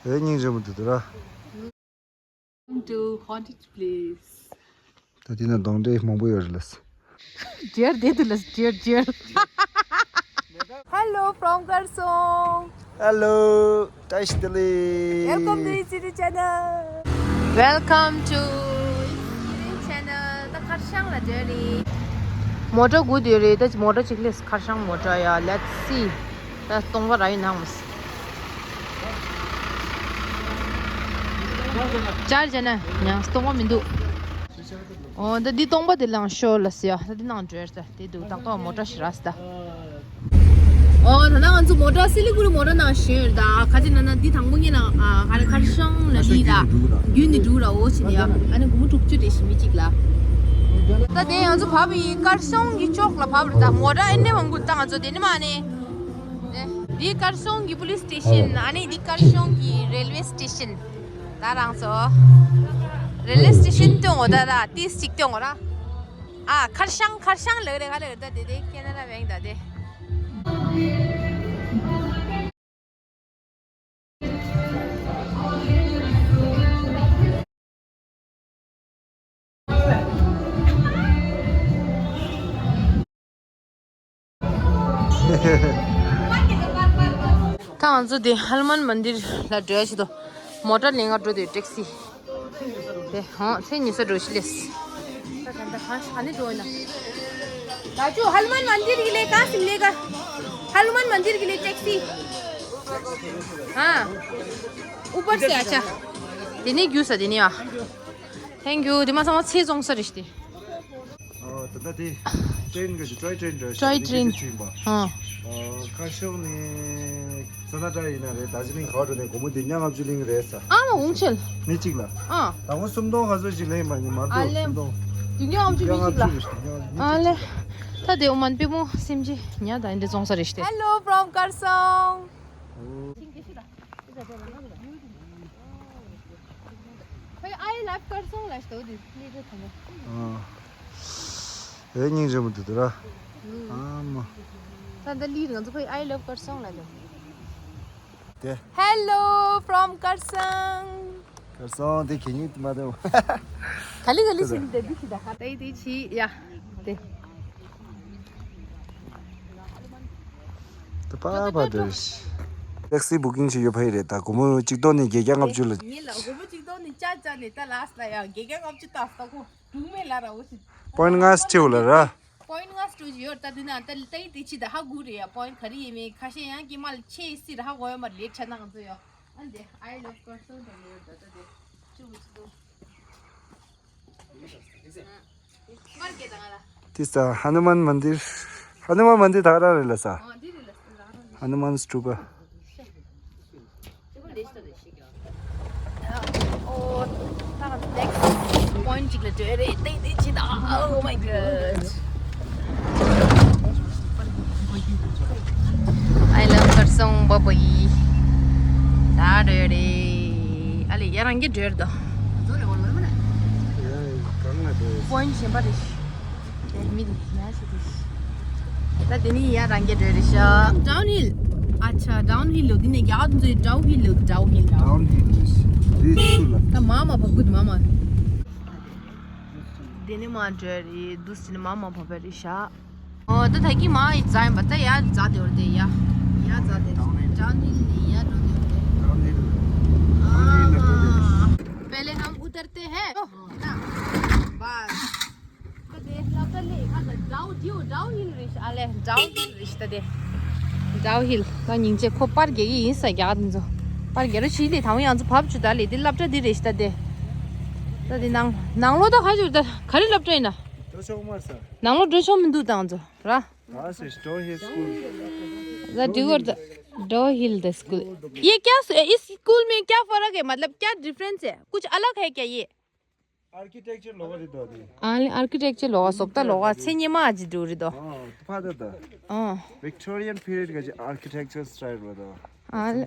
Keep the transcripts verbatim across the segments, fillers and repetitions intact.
ཨེ་སྙིང་རྗེ་མོ་འདུག་དོ་ར། Welcome to haunted place. ད་དེ་ན་གདོན་འདྲེ་མང་པོ་ཡོད་རེད་ལ། ཇེར་དེ་དུ་ལ་ཇེར་ཇེར། Hello from Karsong. Hello, བཀྲ་ཤིས་བདེ་ལེགས། Welcome to City Channel. Welcome to City Channel. ད་ཁར་ཤང་ལ་འགྲོ་རེད། མོ་ཊ་སྒུག་བསྡད་རེད། ད་མོ་ཊ་གཅིག་སླེབས། ཁར་ཤང་མོ་ཊ་ཡ། Let's see. ད་སྟོང་པ་ར་ཡིན་ནམ། ཅར་བྱས་ན་ཡང་སྟོང་པ་མི་འདུག་ཨོ་ད་འདི་སྟོང་པ་དེ་ལངས་ཤོར་ལ་ཟེར་ཡ། ད་འདི་ནང་འགྲོ་ཡ་ད་དེ་འདུག་ཏག་ཏག་མོ་ཊ་ཞིག་རག་སོང་ད། ཨོ་ད་ནང་ང་ཚོ་མོ་ཊ་སི་ལི་གུ་རི་མོ་ཊ་ནང་ཞོན་ཡོད་ད། ཁ་ཅིག་ན་ན་འདི་དང་པོ་ཉིད་ལ་ཨ་ཧ་ར་ཁར་ཤང་ལ་འདི་ད་རྒྱུན་ནི་འགྲོ་ར་འོ་ཕྱིན་ཡ། ཨ་ནི་སྒོར་མོ་དྲུག་ཅུ་རེད་ཞི་མི་གཅིག་ལ། ད་དེ་ང་ཚོ་བབས་ཡིན། ཁར་ཤང་གི་ཕྱོགས་ལ་བབས་རེད་ད། མོ་ཊ་ཨེ་འདྲ་མང་པོ་ད། ང་ཚོ་དེ་ནི་མ་ནི། འདི་ཁར་ཤང་གི་police station། ཨ་ནི་འདི་ཁར་ཤང་གི་railway station། ད་རང་ཚོ་railway station་སྟོན་འོ་ད་ད་ཏིས་ཅིག་སྟོན་འོ་ར། ཨ་ཁར་ཤང་ཁར་ཤང་ལགས་རེད་ག་ལགས་རེད་ད། དེ་དེ་ཁེ་ན་ཌ་བེང་ད་དེ། ད་ང་ཚོ་དེ་ཧ་ནུ་མན་མན་དིར་ལ་འགྲོ་ཡ་ཆེད་དུ་མོ་ཊ་ལེན་ག་འགྲོ་དུས་ཊེག་སི། དེ་ཧོ་ཚེ་ཉི་ཤུ་འགྲོ་ཤི་ལེས། ད་ད་ད་ཧ་ཧ་ནི་འགྲོ་ཡིན་ན། ད་ཅུ་ཧ་ནུ་མན་མན་དིར་གི་ལས་ཀ་སིམ་ལས་ཀ། ཧ་ནུ་མན་མན་དིར་གི་ལས་ཊེག་སི། ཧ། ཨུ་པར་སེ་ཨ་ཆ། དེ་ནས་རྒྱུ་ས་དེ་ནས་ཨ། Thank you། དེ་མ་ཚང་མ་ཚེ་བཙོང་ས་རེད་ཤི་དེ། ཨོ་ད་ལྟ་དེ་ཊེན་གི་ཞིག་ཊོའི་ཊེན་འདྲ་ཞིག་ཊོའི་ཊེན། ཨ། ཨོ་ཁ་ཤོག་ནས་ས་ན་ཏྲ་ཡིན་ན་རེད། ད་ཇི་ལིང་ག་བ་འགྲོ་ནས་སྒོར་མོ་དེ་ཉ་ལྔ་བཅུ་ལེན་གི་རེད་ས། ཨ་མ་འོང་ཆེལ། མི་གཅིག་ལ། ཨ། ད་ངོ་སུམ་སྟོང་ག་ཚོད་ཞིག་ལེན་མ་ཉི་མ་ཨ་གཏོགས་ལེ། སུམ་སྟོང་། དུས་རྒྱུན་ཨམ་ཅུ་མི་གཅིག་ལ། ཨ་ལེ། ད་དེ་འོ་མན་པེ་མོ་སེམས་ཅི་ཉ་ད་འདི་བཙོང་ས་རེད་ཤི་དེ། Hello from Karsong. ཁོས་I love Karsong ལ་ཞུ་དུས་ལི་རེ་ཐོན་པ། ཨེ་སྙིང་རྗེ་མོ་འདུག་དོ་ར། ཨ་མ། ད་ད་ལི་ང་ཚོ་ཁོས་I love Karsong ལ་ལོ། དེ། Hello from Karsong. Karsong དེ་གི་ཉིད་མ་དེ། ག་ལི་ག་ལི་ཞིག་དེ་འདི་ཞིག་ད་ཧ་ད་ཡི་དེ་ཆི་ཡ། དེ། ད་པ་པ་འདྲ། ཊེག་སི་བུ་ཀིང་བྱས་ཡོད་ཕ་ཡི་རེད། ད་སྒོར་མོ་གཅིག་སྟོང་ནས་བརྒྱད་བརྒྱ་ལྔ་བཅུ་ལ། ངེད་ལ་སྒོར་མོ་གཅིག་སྟོང་ནས་ཅ་ཅ་ནས་ད་ལ་སི་ལ་ཡ་བརྒྱད་བརྒྱ་ལྔ་བཅུ་ད་ས་ཁོ་དྲུག་མེད་ལ་ར་འོ་སི། པོ་ཡིན་ཊི་ལྔ་སྤྲོད་ལ་ར། པོ་ཡིན་ཊི་ལྔ་སྤྲོད་ཀྱི་ཡོད། ད་དེ་ན་ད་ལྟ་ཡི་དེ་ཅི་ད་ཧ་གོ་རེད་ཡ། པོ་ཡིན་ཊི་ག་རེ་ཡིན་མིན་ཁ་ཤས་ཡང་ཀྱི་མ་ལ་ཆེ་སི་ར་ཧ་གོ་ཡོད་མ་རེད། ཆ་ནང་ཚོ་ཡོད། ཨ་འདི་I love Karsong དང་ཡོད་ད་ད་དེ་ཅི་བུ་ཅི་དུ། དེ་ས་ཧ་ནུ་མན་མན་དིར། ཧ་ནུ་མན་མན་དིར་ད་ག་ར་རེད་ལ་ས། ཧ་ནུ་མན་སྟུ་པ། ཨོ་ད་ནེག་སི་པོ་ཡིན་ཊི་གཅིག་ལ་འགྲོ་རེད། ཏེ་ཏེ་ཅི་ད། Oh my god. I love Karsong. Bye bye. ད་འགྲོ་རེད། ཨ་ལེ་ཡ་རང་གི་འགྲོ་རེད་དོ། པོ་ཡིན་ཊི་གཞན་པ་རེད། དེ་མི་དེ་ཡ་ཞིག་དེ། ད་དེ་ནི་ཡ་རང་གི་འགྲོ་རེད་ཤག་ཌའུན་ཧིལ། ཨ་ཆ་ཌའུན་ཧིལ་ལོ། དེ་ནས་རྒྱ་གར་ཚོའི་ཌའུན་ཧིལ་ལོ། ཌའུན་ཧིལ། ཌའུན་ཧིལ་རེད། དེ་ཚུར་ལ། ད་མ་མ་བབ་གུད་མ་མ། དེ་ནི་མ་འགྲོ་རེད། དུས་ནི་མ་མ་བབ་པ་རེད་ཤག་ཨོ་ད་ད་གི་མ་ཡི་རྫ་ཡིན་པ། ད་ཡ་རྫ་དེ་བར་དེ་ཡ། ཡ་རྫ་དེ་ཌའུན་ཧིལ་ནས་ཡ་འགྲོ་དེ་བར་དེ། हाँ, पहले हम उतरते हैं। ना, बस। ད་དེ་སློབ་གྲྭ་ལས་ཁ་ད་ཌའུན་ཌིའུ་ཌའུན་ཧིལ་རེད་ཤག་ཨ་ལེ་ཌའུན་ཧིལ་རེད་ཤག་ད་དེ་ཌའུན་ཧིལ། ད་སྙིང་རྗེ། ཁོ་པར་རྒྱག་གི་ཡིན་ས་རྒྱག་དེ་ཚོ། པར་རྒྱག་རོགས་བྱེད་ལེ། དང་ཡང་ཚོ་བབ་བཅུག་ད་ལེ། དེ་སློབ་གྲྭ་འདི་རེད་ཤག་ད་དེ། ད་དེ་ནང་ནང་ལོགས་ད་ག་ཞུགས་ད་ག་རེ་སློབ་གྲྭ་ཡིན་ན། འགྲོ་ཆོག་མ་ས། ནང་ལོགས་འགྲོ་ཆོག་མི་འདུག་ད་ང་ཚོ་ར། हाँ, sister, ये school. The door the Dow Hill the school. ये क्या स-, इस स्कूल में क्या फर्क है? मतलब, क्या डिफरेंस है? कुछ अलग है क्या ये? आर्किटेक्चर लोग री दो दी। ཨ་ནི་ཨར་ཀི་ཊེག་ཅར་ལོགས་ཀ་སོག་ད་ལོགས་ཀ་ཚེ་སྙེ་མ་ཨ་ཅི་འགྲོ་རེད་དོ། ཨ་ཕ་ད་ད། ཨ། Victorian period ག་ཅི་architecture style རེད་དོ། ཨ་ལེ།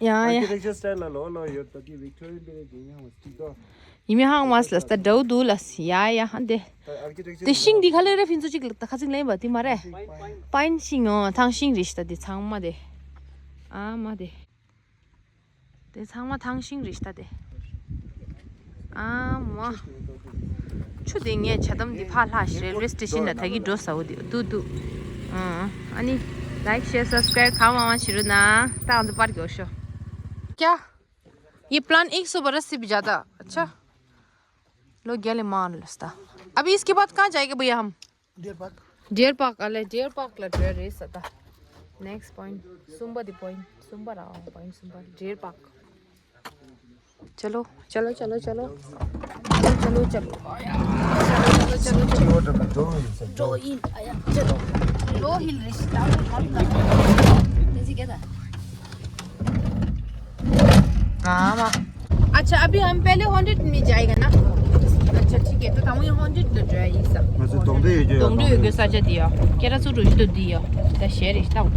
ཡ་ཡ། Architecture style ལ་ལོ་ལོ་ཡོད་ད་དེ་Victorian period གི་ཡང་མ་སྟིག་དོ། ཡིན་མི་ཧང་མ་སི་ལ་སྟ་འདྲ་བོ་འདུག་ལ་སི་ཡ་ཡ་ཧ་འདེ། ད་architecture དེ་ཤིང་འདི་ཁ་ལེ་རེ་ཕིན་ཚོ་གཅིག་ལ་ད་ཁ་ཚིག་ལེན་པ་དེ་མ་རེད། པའིན་ཤིང་ཨོ་ཐང་ཤིང་རེད་ཤི་ད་དེ་ཚང་མ་དེ། ཨ་མ་དེ། དེ་ཚང་མ་ཐང་ཤིང་རེད་ཤག་དེ། ཨ་མ། ཆུ་དེ་ངས་ཇ་དམ་འདི་ཕར་ལྷག་ཤིག་རེལ་ཝེ་སི་ཊེ་ཤིན་ལ་ད་གི་འགྲོ་ཟ་འོ་དེ་འདུག་འདུག་ཨ་ནི། ལའིཀ་ཤེར་སབ་སི་ཀ་རའིབ་གང་མང་མང་བྱེད་རོགས་གནང་། ད་ང་ཚོ་པར་གྱི་འོ་ཤོ། क्या? ये प्लान एक सौ बरस से भी ज्यादा। अच्छा। लो गया ले मान लस्ता। अभी इसके बाद कहाँ जाएंगे भैया हम? Deer park. डियर पार्क, अले डियर पार्क ला डियर रेस आता। Next point, zumba the point, zumba रहा पॉइंट, सुम्बा डियर पार्क। चलो, चलो, चलो, चलो। चलो, चलो, चलो। चलो, चलो, चलो, चलो। ड्रो हिल, आया, चलो। ड्रो हिल रेस, डाउन, डाउन, डाउन। तेजी क्या था? हाँ, हाँ। अच्छा, अभी हम पहले हंड्रेड में जाएगा ना? अच्छा, ठीक है, तो हम ये हंड्रेड तो जो है, ये सब। मैं तो डोंगरे ही जो है, डोंगरे ही जो सजा दिया। क्या रहा, सो रोज तो दिया। तो शेयर इस टाउन।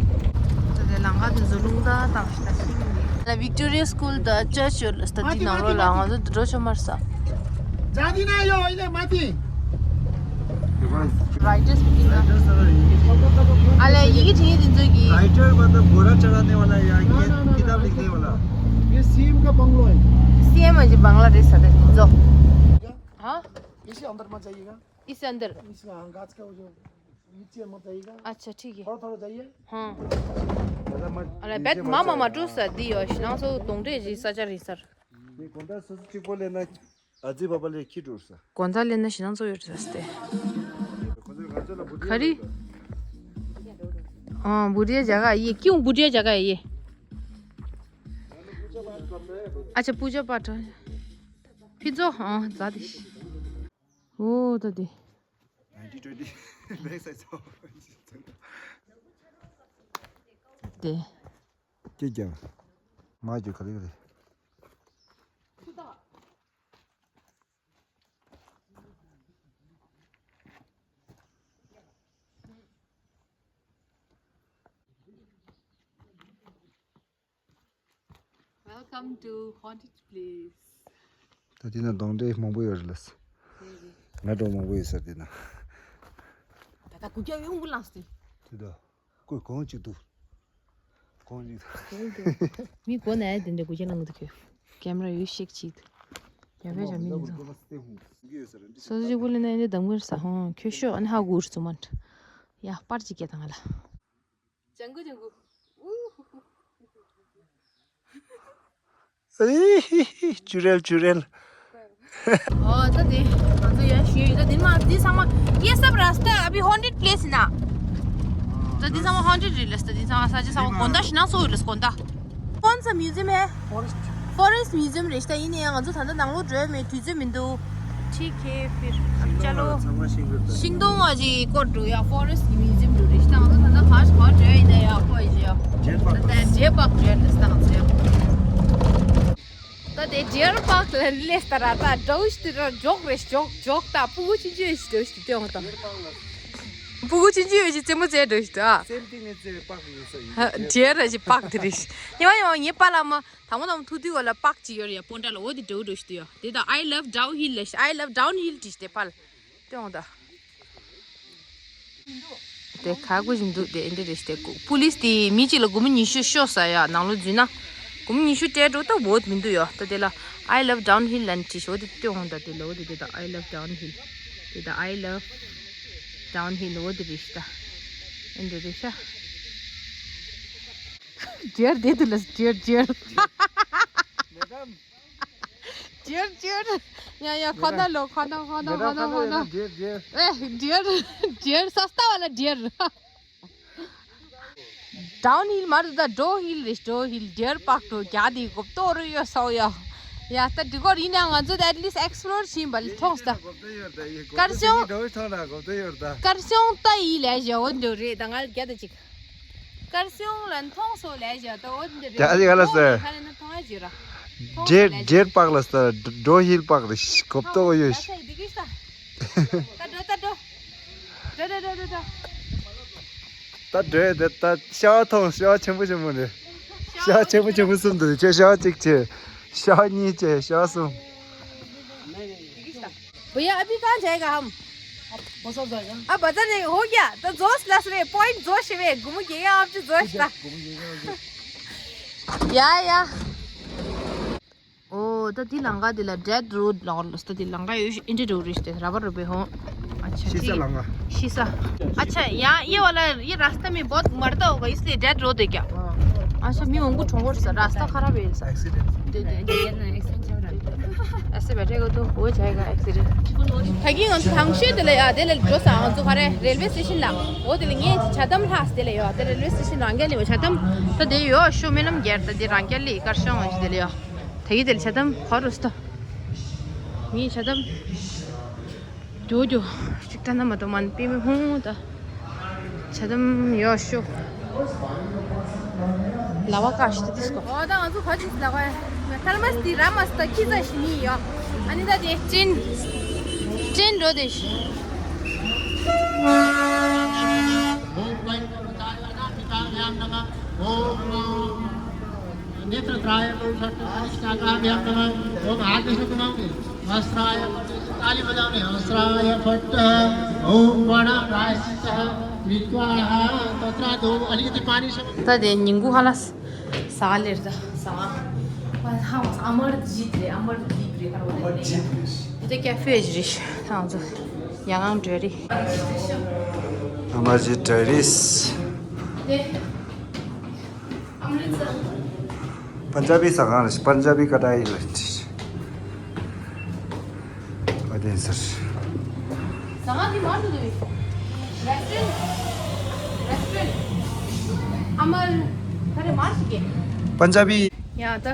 तो दे लंगा तो जुलूंगा, तब इस टाउन। ལ་ཝིག་ཊོ་རི་ཡ་སི་ཀུལ་དང་ཅར་ཆི་ཡོད་ལ་སྟ་དེ་ནང་ལོགས་ལ་ང་ཚོ་འགྲོ་ཆོག་མ་རེད་ས། जाँदिन यो अहिले माथि। राइटर्स भी किन। अले यही चाहिए दिन जो कि। राइटर मतलब घोड़ा चढ़ाने वाला या ये ना, ना, ना, किताब ना, लिखने वाला? ये सीएम का बंगलो है। सीएम है जी, बंगला देश है जो। हाँ? इसी अंदर मत जाइएगा। इस अंदर। इस, हाँ, गाछ का वो जो नीचे मत जाइएगा। अच्छा, ठीक है। थोड़ा, थोड़ा जाइए। हाँ। ज़्यादा मत अरे, नीचे बेट मत मामा जाइए। माटू सा दियो, शिनांग सो तोंगटे जी सचा रिसर। ये कौन सा सच बोले ना? अजी बाबा ले की दूर सा। कौन सा लेना शिनांग सो योर सस्ते? कौन सा गाछ वाला बुढ़िया खरी? हाँ, बुढ़िया जगह है ये। क्यों बुढ़िया जगह है ये? अच्छा, पूजा पाठ। फिर जो, हाँ, ज्यादा। ओ, तो दे। Nineteen twenty. बैक साइड से। दे। के क्या? माँ जो खड़ी खड़ी। Welcome to haunted place. ད་དེ་ན་གདོང་འདྲེ་མང་པོ་ཡོད་རེད་ལ། ང་འགྲོ་མང་པོ་ཡོད་ས་དེ་ན། ད་ད་གུ་རྒྱ་ཡོང་གུ་ལངས་ཏེ། དེ་ད་ཀོས་གོང་ཅིག་འདུག་གོང་ཅིག་འདུག་མི་གོ་ནས་དེ་འདྲ་གུ་རྒྱ་ལངས་འདུག་ཁྱོད། ཀེམ་ར་ཡོད་ཤེག་ཅིག་ཡ་བེ་ར་མི་འདུག་སོ་སོ་ཅིག་པོ་ལེ་ན་ཡིན་དེ་དམ་གིར་ས་ཧོང་ཁྱོད་ཤོ་ཨ་ནི་ཧ་གུ་རུ་ཙུ་མ་ཡ་པར་ཅིག་སྐད་དང་ང་ལ། ལྗང་གུ་ལྗང་གུ། ཨུ་ཧུ་ཧུ། ཨེ་ཧི་ཧི། ཅུ་རེལ་ཅུ་རེལ། ཨོ་ད་དེ་ང་ཚོ་ཡང་ཞུས་ཡོད། ད་དེ་མ་དེ་ཚང་མ། ये सब रास्ता अभी हॉन्टेड प्लेस है ना? ད་དེ་ཚང་མ་ཧོན་ཊེཌ་རེད་ལ། ད་དེ་ཚང་མ་ས་ཆ་ཚང་མ་དགོན་ད་ཤི་ན་སོ་ཡོད་ལ་དགོན་ད། कौन सा म्यूजियम है? फॉरेस्ट। फॉरेस्ट म्यूजियम རེད་ཤག་ཡིན་ནའི་ང་ཚོ་ད་ལྟ་ནང་ལོགས་འགྲོ་ཡ་མེད། དུས་ཚོད་མི་འདུག ठीक है फिर। चलो। ཤིང་སྡོང་བ་ཅིག་སྐོར་འགྲོ་ཡ། forest museum འགྲོ་རེད་ཤག་ང་ཚོ་ད་ལྟ་ག་ཞིག་ག་འགྲོ་ཡ་ཡིན་ན་ཡ་ཁོ་ཡི་ཅི་ཡ། ད་ལྟ་ཌི་ཡར་པཱག་འགྲོ་ཡ་རེད་ཤག་ང་ཚོ་ཡ། ད་དེ་ཌི་ཡར་པཱག་ལ་སླེབས་ད་ར། ད་འགྲོ་ཤི་དུ་ར་འཇོག་རེད། འཇོག་འཇོག་ད་སྤུ་གུ་ཆུང་ཆུང་ཡོད་ཤི་འགྲོ་ཤི་དུ་སྟེ་འོང་ད། སྤུ་གུ་ཆུང་ཆུང་ཡོད་ཤི་རྩེད་མོ་རྩེ་འགྲོ་ཤི་དུ་ཨ། སེམས་གཏིང་ནས་རྩེ་བའི་པགས་ཡིན་ས་ཡིན། ཌི་ཡར་ར་ཞིག་པགས་དེ་རེད་ཤི། ཉི་མ་ཉི་མ་ངའི་པཱ་ལགས་མ། དང་པོ་དང་པོ་ཐུག་དུས་བ་ལ་པགས་ཅིག་ཡོད་རེད་ཡ། སྤོན་ཊ་ལ། འོ་དེ་འགྲོ་འགྲོ་ཞིག་དུ་ཡ། དེ་དང་I love downhill ལ་ཤི། I love downhill བྲིས་ཏེ་ཕར་ལ་སྟོན་འོང་ད། དེ་ཁ་གུ་བཞིན་འདུག་དེ་ཨེ་འདྲ་རེད་ཤི། དེ་པུ་ལིས་དེ་མི་གཅིག་ལ་སྒོར་མོ་ཉི་ཤུ་ཤོག་ས་ཡ། ནང་ལོགས་འཛུལ་ན་སྒོར་མོ་ཉི་ཤུ་སྤྲད་འགྲོ་ད། འོ་དེ་མི་འདུག་ཡ། ད་དེ་ལ་I love downhill ལ་བྲིས་ཤི། འོ་དེ་སྟོན་འོང་ད། དེ་ལ་འོ་དེ་དེ་དང་I love downhill དེ་དང་I love downhill འོ་དེ་རེད་ཤི་ད། ཨེ་འདྲ་རེད་ཤི། ཌི་ཡར་དེ་དུ་ལ་ཌི་ཡར་ཌི་ཡར། ཌི་ཡར་ཌི་ཡར། ཡ་ཡ་ཁོ་ན་ལོ་ཁོ་ན་ཁོ་ན་ཁོ་ན་ཁོ་ན། ཌི་ཡར་ཌི་ཡར། ཨེ་ཌི་ཡར་ཌི་ཡར་སོ་སྟ་བ་ལ་ཌི་ཡར། ཌའུན་ཧིལ་མ་རེད་ད། ཌོ་ཧིལ་རེད། ཌོ་ཧིལ། ཌི་ཡར་པཱག་ཌོ་རྒྱ་དེ་གོ་ཏོ་རུ་ཡོད་སོ་ཡ། ཡ་ད་འདི་གོ་རིན་ཡང་ང་ཚོ་ད་at least explore བྱིན་པ་ལ་མཐོང་ས། སྐར་གཞོང་། སྐར་གཞོང་ད་ཡིན་ལས་བཞག་འོ་འདི་རེད་ད། ང་རྒྱ་ད་ཅིག་སྐར་གཞོང་ལ་མཐོང་སོ་ལས་བཞག་ད་འོ་འདི་རེད། རྒྱ་ཨ་ཅིག་ག་ལ་ཟེར། ཁ་ལ་ན་མཐོང་ཨ་ཅིག་ར། ཌེར་ཌེར་པག་ལ་ཟེར། ཌོ་ཧིལ་པག་རེད། གོབ་ཏོ་ཡོད། ད་འགྲོ་ད་འགྲོ། འགྲོ་འགྲོ་འགྲོ་འགྲོ་འགྲོ། ད་འགྲོ་ད། ད་ཤ་བ་མཐོང་། ཤ་བ་ཆེན་པོ་ཆེན་པོ་རེད། ཤ་བ་ཆེན་པོ་ཆེན་པོ་གསུམ་འདུག་ཁྱོད་ཤ་བ་གཅིག་བྱས། ཤ་བ་གཉིས་བྱས། ཤ་བ་གསུམ། भैया अभी कहाँ जाएगा हम? अब बाजार जाएगा। अब बाजार जाएगा हो गया। तो जोश लस वे पॉइंट जोश वे घूम के यहाँ आप जो जोश था। घूम के यहाँ जो। या या। तो दी लंगा दिला डेड रोड लॉर लस्ता दी लंगा यो इंटे रोड रिश्ते रबर रुपए हो। अच्छा, शीशा ठीक। लंगा। शीशा। अच्छा, यहाँ ये वाला, ये रास्ता में बहुत मरता होगा, इसलिए डेड रोड है क्या? हाँ। अच्छा, मैं उनको छोड़ सा, रास्ता खराब है सर। एक्सीडेंट। दे दे दे। ऐसे बैठेगा तो हो जाएगा एक्सीडेंट। थाकी हम थांगशे दिला या दिला जो सा हम तो खरे रेलवे स्टेशन ला। वो दिला ये छतम हास दिला यो, दिला रेलवे स्टेशन रंगे ले छतम। तो दे यो शो में नम गेर तो दे रंगे ले कर शो दे ले यो। थाकी दिला छतम खरोस तो। ངས་ཆ་དམ་ཇོ་ཇོ་ཅིག་ད་ན་མ་དོ་མན་པི་མི་ཧུང་ད་ཆ་དམ་ཡོ་ཤོ་ལ་བ་ཀ་ཤི་ཏི་སྐོ། ཨོ་ད་ང་ཚོ་ཁ་ཅིག་ལ་བ་ཐར་མ་སི་ཏི་ར་མ་སི་ཏ་ཁི་ཛ་ཤི་ནི་ཡོ། ཨ་ནི་ད་དེ་ཅིན་ཅིན་རོ་དེ་ཤི། नेत्रत्रयाय पुरुषोत्तमाय नमः। ओम हार्दिक शुभकामनाएं। अस्त्राय फट्, ताली बजाउने। अस्त्राय फट्। ओम वर्ण प्रायश्चित्तः कृत्वा तत्र दो अलिकति पानी सम- ད་དེ་ཉིན་གུང་ཧ་ལ་ས་ལེར་ད་ས་ཧ་མ་ས་ཨ་མར་ཇིད་རེད། ཨ་མར་ཇིད་རེད། ཨ་མར་ཇིད་རེད། དེ་ཀ་ཧྥེ་རེད། ད་ང་ཚོ་ཡང་ང་འགྲོ་རེད། ཨ་མར་ཇིད་ཌའི་རིས། དེ། पंजाबी ཟ་ཁང་རེད། पंजाबी कढ़ाई རེད། བ་དན་སར། ཟ་ཁང་འདི་མར་དུ་འདུག་རེ་སི་ཊོ་རན་ཊི། རེ་སི་ཊོ་རན་ཊི། ཨ་མར་ག་རེ་མར་ཞིག་གེ། पंजाबी། ཡ་ད། ད་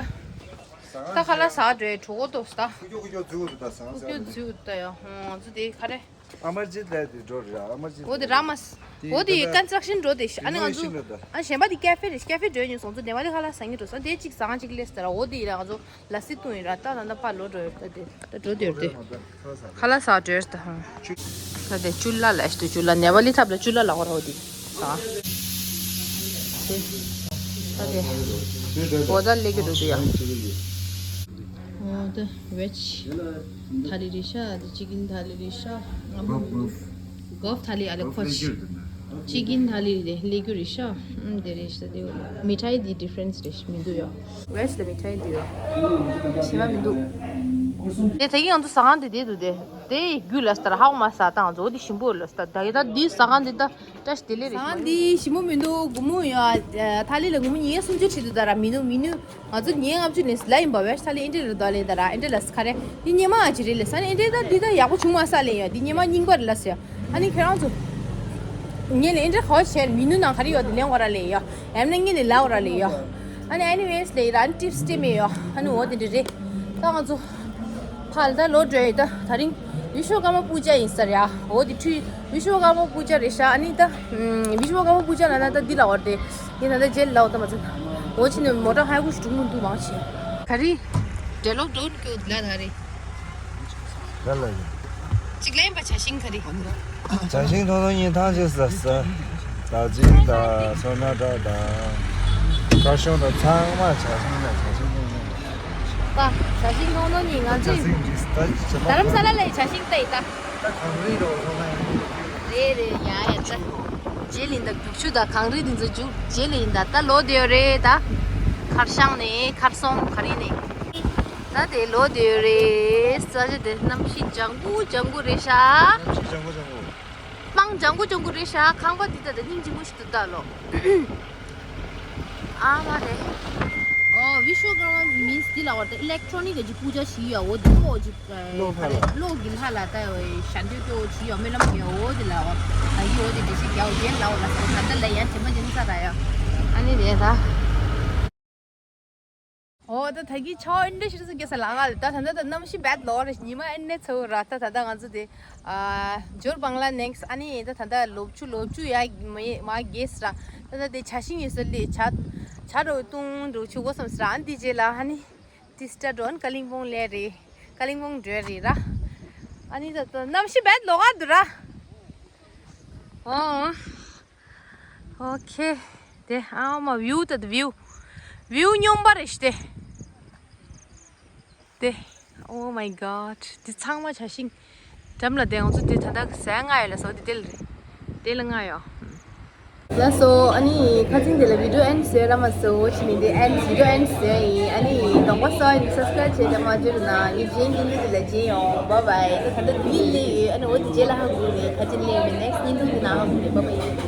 ཁ་ལག་ཟ་འདྲེ་གྲོགས་པོ་དོ་ཟ། ཁུ་ཁྱོ་ཁུ་ཁྱོ་འཛུལ་འདུག་ད་ཟ་ཁུ་ཁྱོ་འཛུལ་ད་ཡ། ཧོ་ང་ཚོ་དེ་ག་རེ། ཨ་མར་ཇིད་ལ་དེ་འགྲོ་རེད། ཨ་མར་ཇིད། འོ་དེ་ར་མ་སི། འོ་དེ་ཀན་སི་ཊྲག་ཤན་འགྲོ་དེ་ཤ། ཨ་ནི་ང་ཚོ་ཨ་གཞན་པ་དེ་ཀ་ཧྥེ་རེད། ཀ་ཧྥེ་འགྲོ་ཉོས་སོང་། ཚོ་ནེ་ཝ་ལི་ཁ་ལག་ཟ་ངེས་འགྲོ་ས་དེ་གཅིག་ཟ་ཁང་གཅིག་སླེབས་ཟེར་ར། འོ་དེ་ཡིན་ར་ང་ཚོ་ལ་སི་བཏུང་ཡིན་ར། ད་ད་ད་ཕར་ལོག་འགྲོ་ཡོད་ད་དེ་ད་འགྲོ་དེ་ཡོད་དེ། ཁ་ལག་ཟ་འགྲོ་ཡོད་ད། ཧ། ད་དེ་ཅུ་ལ་ལ་ཤི་དུ་ཅུ་ལ་ནེ་ཝ་ལི་ཐབ་ལ་ཅུ་ལ་ལ་འོ་ར་འོ་དེ་ཟ། དེ་ད་དེ་འོ་ད་ལེགས་ཀྱི་འདུག་དེ་ཡ། འོ་ད། ཝེཇ་ཐ་ལི་རེད་ཤག་དེ་ཅི་ཀིན་ཐ་ལི་རེད་ཤག་ང་མ་མི་འདུག་གོབ་ཐ་ལི་ཨ་ལེ་ཁོ་ཅི་ཀིན་ཐ་ལི་རེད། ལེ་གུ་རེད་ཤག་ཨུམ་དེ་རེད་ཤག་དེ་མི་ཐའི་དེ་ཌི་ཕ་རེན་སི་རེད། མི་འདུག་ཡ། ཝེཇ་ལ་མི་ཐའི་འདུག་ཡ། ཞིམ་པ་མི་འདུག་དེ་ད་གིན་ང་ཚོ་ཟ་ཁང་དེ་དེ་འདུག་དེ་དེ་རྒྱུ་ལ་སྟར་ཧའོ་མ་ཟ་དང་ཛོ་དེ་ཞིམ་པོ་ལ་སྟར་ད་ཡ་ད་དེ་ཟ་ཁང་དེ་ད། བཀྲ་ཤིས་བདེ་ལེགས་རེད། ཟ་ཁང་འདི་ཞིམ་པོ་མི་འདུག་དགོང་མོ་ཡ། ཐ་ལི་ལ་དགོང་མོ་ཉིན་སུམ་ཅུ་ཁྲིད་དུ་ད་ར་མི་འདུག་མི་ནུས། ང་ཚོ་ཉིན་ལྔ་བཅུ་ནས་ལ་ཡིན་པ་བས་ཐ་ལི་ཨེ་འདྲ་རེད་དོ་ལེ་ད་ར་ཨེ་འདྲ་ལ་ཁ་རེ། འདི་ཉི་མ་ཨ་ཅི་རེད་ལེ་ས་ནི་ཨེ་འདྲ་ད་འདི་ད་ཡག་པོ་བྱུང་མ་ས་ལེ་ཡ། འདི་ཉི་མ་རྙིང་པ་རེད་ལ་ཟེར། ཨ་ནི་ཁྱེད་རང་ཚོ་ངས་ལེ་ཨེ་འདྲ་ཁ་བ་བྱས་མི་ནུས་ནང་ག་རེ་ཡོད་དེ་ལེན་འོ་ར་ལེ་ཡ། ཡང་ན་ངས་ནི་ལ་འོ་ར་ལེ་ཡ། ཨ་ནི་ཨེ་ནི་ཝེས་ལེ་ར་ཨ་ནི་ཊིབ་སི་སྤྲད་མེད་ཡ། ཨ་ནི་འོ་དེ་འདྲ་རེད། ད་ང་ཚོ་ཕར་ད་ལོག་འགྲོ་ཡི་ད། ད་རིང་བི་ཤོ་ཀརྨ་པུ་ཇ་ཡིན་ས་རེད་ཨ། འོ་དེ་ཁྲུས་བི་ཤོ་ཀརྨ་པུ་ཇ་རེད་ཤག་ཨ་ནི་ད་བི་ཤོ་ཀརྨ་པུ་ཇ་ལ་ན་ད་འདི་ལ་འོར་དེ་ཡིན་ན་ད་རྗེས་ལ་འོ་ད་མ་ཚོད། འོ་ཕྱི་ནས་མོ་ཊ་ཧ་གོ་ཞིག་འགྲོ་མི་འདུག་མང་ཆེ། ག་རེ། འབྲེལ་ལོག་འགྲོ་གི་ལ་ད་རེད། ལ་ལ་ཡིན། གཅིག་ལ་ཡིན་པ་བྱ་ཤིང་ག་རེ། བྱ་ཤིང་ཐོང་ཐོང་ཉིན་ཐང་ཆད་ས་ས། དར་ཅིང་དང་སོ་ན་ཏྲ་དང་། ཀ་ཤོང་དང་ཚང་མ་བྱ་ཤིང་ན་བྱ་ཤིང་ཐོང་ཐོང་། ད་བྱ་ཤིང་ཐོང་ཐོང་ཉིན་ང་ཚོས་རྡ་རམ་ས་ལ་ལ་ཡི་བྱ་ཤིང་ལྟ་ཡི་ད། ད་གངས་རི་རོ་ཧྲོ་ན་ཡང་། རེད་རེད་ཡ་ཡ་ད། རྗེས་ལ་ཡིན་ད་རྒྱུག་ཆུ་དང་གངས་རི་འདི་ཚོ་རྒྱུག་རྗེས་ལ་ཡིན་ད་ད་ལོ་དེ་ཡོད་རེད་ད། མཁར་ཤང་ནས་མཁར་སོང་ག་རི་ནས། ད་དེ་ལོ་དེ་རེད། ས་ཆ་དེ་གནམ་གཤིས་ལྗང་གུ་ལྗང་གུ་རེད་ཤག་གནམ་གཤིས་ལྗང་གུ་ལྗང་གུ། སྤང་ལྗང་གུ་ལྗང་གུ་རེད་ཤག་ཁང་པ་འདི་ད་དེ་སྙིང་རྗེ་མོ་ཞིག་འདུག་ད་ལོ། ཨ་མ་རེད། ཨོ་བི་ཤོ་ཀརྨ་མིན་སི་འདི་ལ་བར་དུ་ཨི་ལེག་ཊོ་ནིག་གི་པུ་ཇ་ཞིག་ཡོད། འོ་འདི་མོ་ཅིག་གློག་ལྷ་ལ། གློག་གི་ལྷ་ལ་ད་ཞལ་འདོན་སྐྱོ་བོ་ཞིག་ཡོད། སྨོན་ལམ་ཡོད། འོ་འདི་ལ་བར་ད་ཡི་འོ་འདི་འདྲ་ཞིག་རྒྱག་འོ་རྒྱན་ལ་འོ་ལ་ད་ད་ལ་ཡང་དྲན་པ་ཅན་ས་ར་ཡ། ཨ་ནི་རེད་ད། ཨོ་ད་ད་གི་ཆའོ་ཨིན་ཌི་ཤི་རི་སི་གེ་ས་ལ་ང་ད་ད་ད་ད་གནམ་གཤིས་བད་ལོ་རེ་ཉི་མ་ཨིན་ནེ་ཚོ་ར་ད་ད་ད་ང་ཚོ་དེ་ཨ་ཇོར་བང་ལ་ནེགས་ཨ་ནི་ད་ད་ད་ལོབ་ཆུ་ལོབ་ཆུ་ཡ་མ་མ་གེས་ར་ད་ད་དེ་ཆ་ཤིང་ཡོད་ས་ལི་ཆ་ཆ་རོ་ཏུང་རོ་ཆུ་གོ་སམ་སི་ར་ཨན་དི་ཇེ་ལ་ཨ་ནི་ཏི་སི་ཏྲ་ཌོན་ཀ་ལིང་བོང་ལེ་རེ་ཀ་ལིང་བོང་འགྲོ་རེ་ར་ཨ་ནི་ད་ད་གནམ་གཤིས་བད་ལོ་ག་དུ་ར་ཨོ། ཨོ་ཁེ། དེ་ཨ་མ་བིའུ་ད་བིའུ། བིའུ་སྙོམས་པ་རེད་ཤི་དེ། དེ། Oh my god. དེ་ཚང་མ་བྱ་ཤིང་། འགྲམ་ལ་དེ་ང་ཚོ་དེ་ད་ལྟ་ཟས་ལྔ་ཡོད་ལ་སོ་དེ་དེ་ལ་རེད། དེ་ལ་ལྔ་ཡོད། ལགས་སོ། ཨ་ནི་ཁ་སང་དེ་ལ་video end་བཟོས་ར་མ་བཟོ་ཞེས་ནི་དེ་end video end་བཟོས་ཡིན། ཨ་ནི་གདོང་པ་གསར་ཡིན་subscribe་བྱས་ཀྱང་མ་བརྗེད་རོགས་གནང་། ངའི་རྗེས་བསྙེན་སྒྲུབ་དེ་ལ་མཇལ་ཡོང་། Bye bye། ད་ད་ལྟ་འདི་སླེབས་ཡོད། ཨ་ནི་འོ་དེ་རྗེས་ལ་ཧ་གོ་རེད། ཁ་ཅིག་སླེབས་མེད། next་བསྙེན་སྒྲུབ་དེ་ནང་ཧ་གོ་རེད། Bye bye།